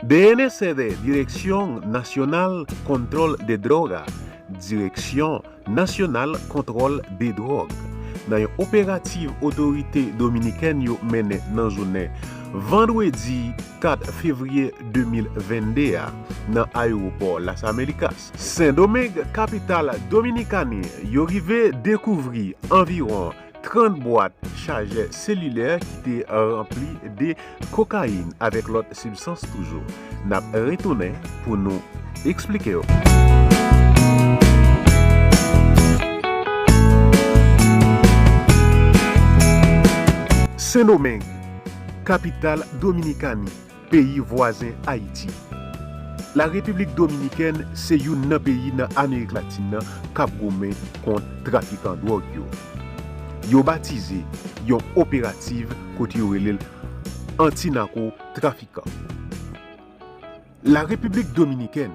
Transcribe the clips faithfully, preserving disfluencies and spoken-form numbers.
D N S D, Dirección Nacional Control de Droga, Direksyon Nasyonal Kontwòl de Dwòg, nan yon operativ otorite dominikèn yo mennen nan jounen vandredi kat fevriye de mil vennde a, nan ayewopò Las Americas, Sendomeng, kapital dominikani, yo rive dekouvri anviwon trant bwat chajè selilè ki te ranpli de kokayin avèk lòt sibstans toujou. N ap retounen pou nou eksplike yo. Sendomeng, kapital Dominikani, peyi vwazen Ayiti. Larepiblik Dominikèn se youn nan peyi nan Amerik Latin nan k ap goumen kont trafikan dwòg yo. Yo batize yon operativ kote yo rele l anti-narko trafikan. Larepiblik Dominikèn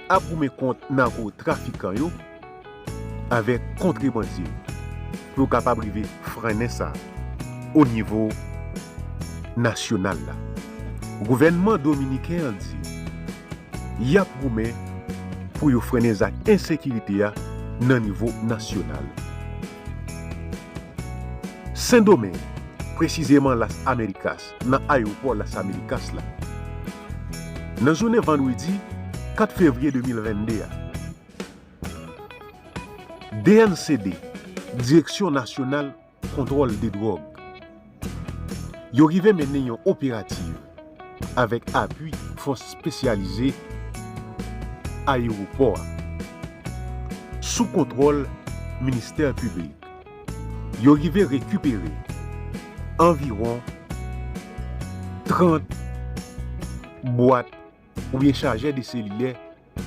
ap goumen kont narko trafikan yo avèk kontrebandye pou yo kapab rive frennen sa o nivo nasyonal la. Gouvènman dominiken an di y ap goumen pou yo frennen zak ensekirite a nan nivo nasyonal. Sendomeng, presizeman Las Americas, nan ayewopò Las Americas la, nan jounen vandredi kat fevriye de mil vennde a, D N C D, Direksyon Nasyonal Kontwòl de Dwòg, yo rive mennen yon operativ avèk apui fòs espesyalize ayewopò a, sou kontwòl ministè piblik. Yo rive rekipere anviwon trant bwat oubyen chajè de selilè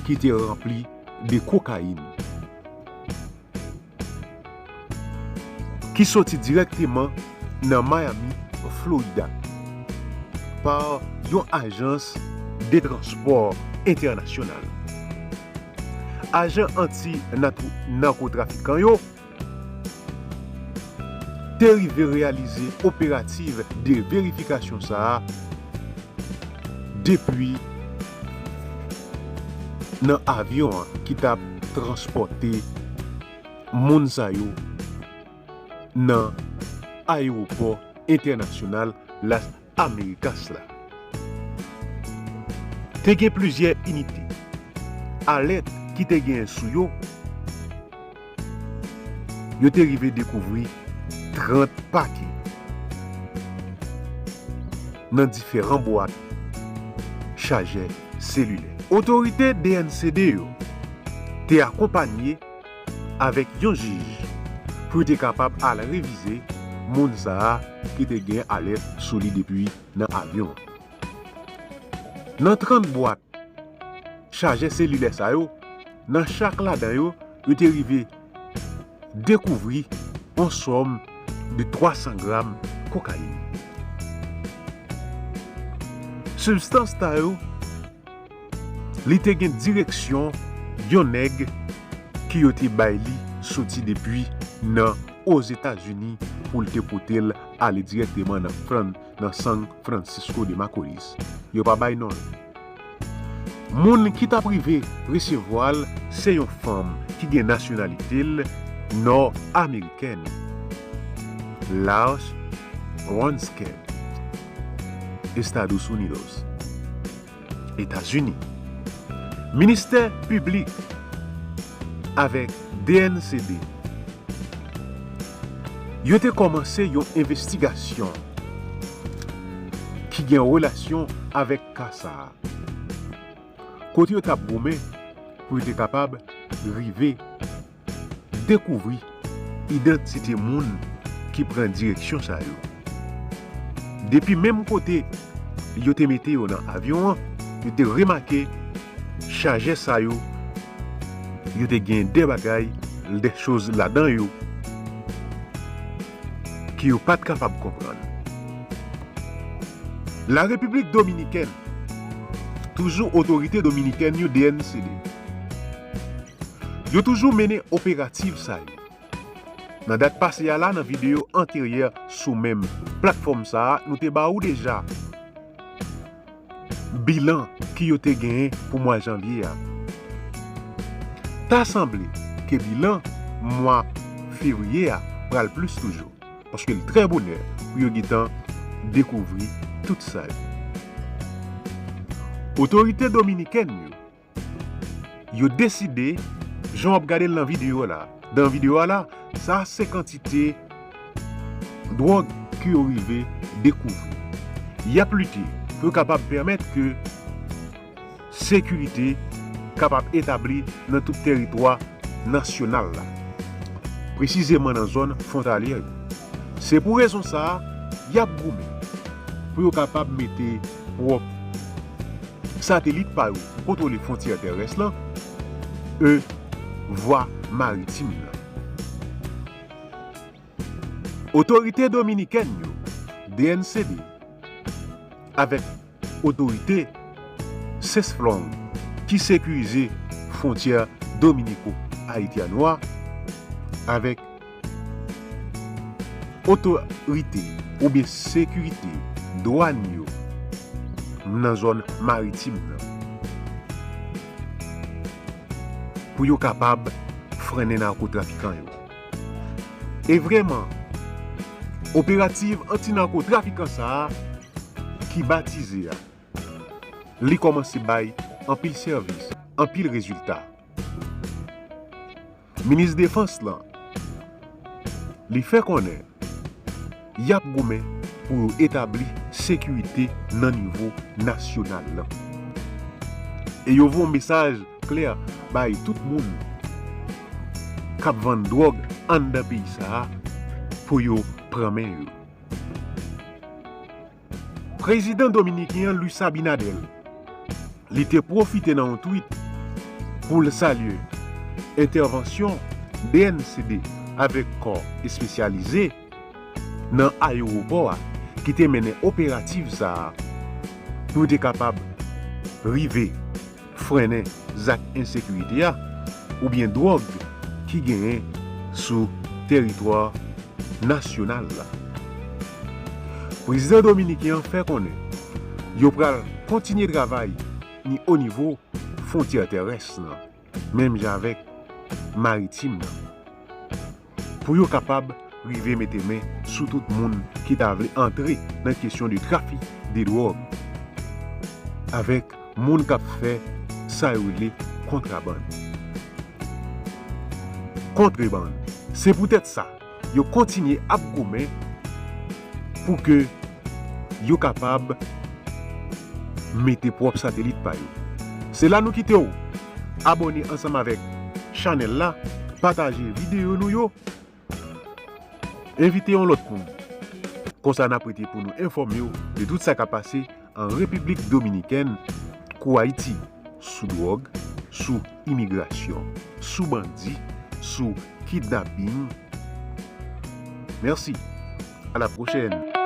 ki te ranpli de kokayin, ki soti dirèkteman nan Miami, Florida, pa yon ajans de transpò entènasyonal. Ajan anti-narkotrafikan yo te rive reyalize operativ de verifikasyon sa a depi nan avyon an ki t ap transpòte moun sa yo nan ayewopò entènasyonal Las Americas la. Te gen plizyè inite alèt ki te genyen sou yo. Yo te rive dekouvri trant pake nan diferan bwat chajè selilè. Otorite D N C D yo te akonpanye avèk yon jij pou yo te kapab al revize moun sa a ki te gen alèt sou li depi nan avyon an. Nan trant bwat chajè selilè sa yo, nan chak ladan yo, yo te rive dekouvri yon sòm de twa san gram kokayin. Sibstans sa yo, li te gen direksyon yon nèg ke yo te bay li soti depi nan Ozetazini pou l te pote l ale dirèkteman nan Fran-, nan San Francisco de Macorís. Yo pa bay non l. Moun ki t ap rive resevwa l se yon fanm ki gen nasyonalite l nò amerikèn, Laos Ronsked, Estados Unidos, Etazini. Ministè piblik avèk D N C D, yo te kòmanse yon envestigasyon ki gen relasyon avèk ka sa a, kote yo t ap goumen pou yo te kapab rive dekouvri idantite moun ki pran direksyon sa yo. Depi menm kote yo te mete yo nan avyon an, yo te remake chajè sa yo, yo te gen de bagay, de choz ladan yo ke yo pa t kapab konprann. Larepiblik Dominikèn, toujou otorite dominikèn yo, D N C D, yo toujou mennen operativ sa yo. Nan dat pase a la, nan videyo anteryè sou menm platfòm sa a, nou te ba ou deja bilan ke yo te genyen pou mwa janvye a. Ta sanble ke bilan mwa fevriye a pral plis toujou, paske l trè bonè pou yo gentan dekouvri tout sa yo. Otorite dominikèn yo, yo deside, jan w ap gade l nan videyo la, nan videyo a la, sa se kantite dwòg ke yo rive dekouvri. Y ap lite pou yo kapab pèmèt ke sekirite kapab etabli nan tout teritwa nasyonal la, presizeman nan zòn fwontalyè yo. Se pou rezon sa a, y ap goumen pou yo kapab mete pwòp satelit pa yo pou kontwole fwontyè terès lan, e vwa maritim lan. Otorite dominikèn yo, D N C D, avèk otorite Cesflon ki sekirize fwontyè dominiko-ayityanwa avèk otorite oubyen sekirite dwàn yo nan zòn maritim nan, pou yo kapab frennen nakotrafikan yo. E vrèman, operativ anti-nakotrafikan sa a ki batize a, li kòmanse bay anpil sèvis, anpil rezilta. Minis Defans lan, li fè konnen y ap goumen pou yo etabli sekirite nan nivo nasyonal lan. E yo voye yon mesaj klè bay tout moun k ap vann dwòg anndan peyi sa a pou yo pran men yo. Prezidan dominiken an, Luis Abinader, li te pwofite nan yon tweet pou l salye entèvansyon D N C D avèk kò espesyalize nan ayewopò a ki te mennen operativ sa a pou yo te kapab rive frennen zak ensekirite a oubyen dwòg ki genyen sou teritwa nasyonal la. Prezidan dominiken an fè konnen yo pral kontinye travay ni o nivo fwontyè terès lan, menm jan avèk maritim nan, pou yo kapab rive mete men sou tout moun ki ta vle antre nan kesyon de trafik de dwòg avèk moun k ap fè sa yo rele kontrabann. Kontrebann. Se poutèt sa, yo kontinye ap goumen pou ke yo kapab mete pwòp satelit pa yo. Se la nou kite w. Abòne ansanm avèk chanèl la, pataje videyo nou yo, envite yon lòt moun. Konsa n ap rete pou nou enfòme w de tout sa k ap pase an Repiblik Dominikèn kou Ayiti, sou dwòg, sou imigrasyon, sou bandi, sou kidnaping. Mèsi. À la prochaine.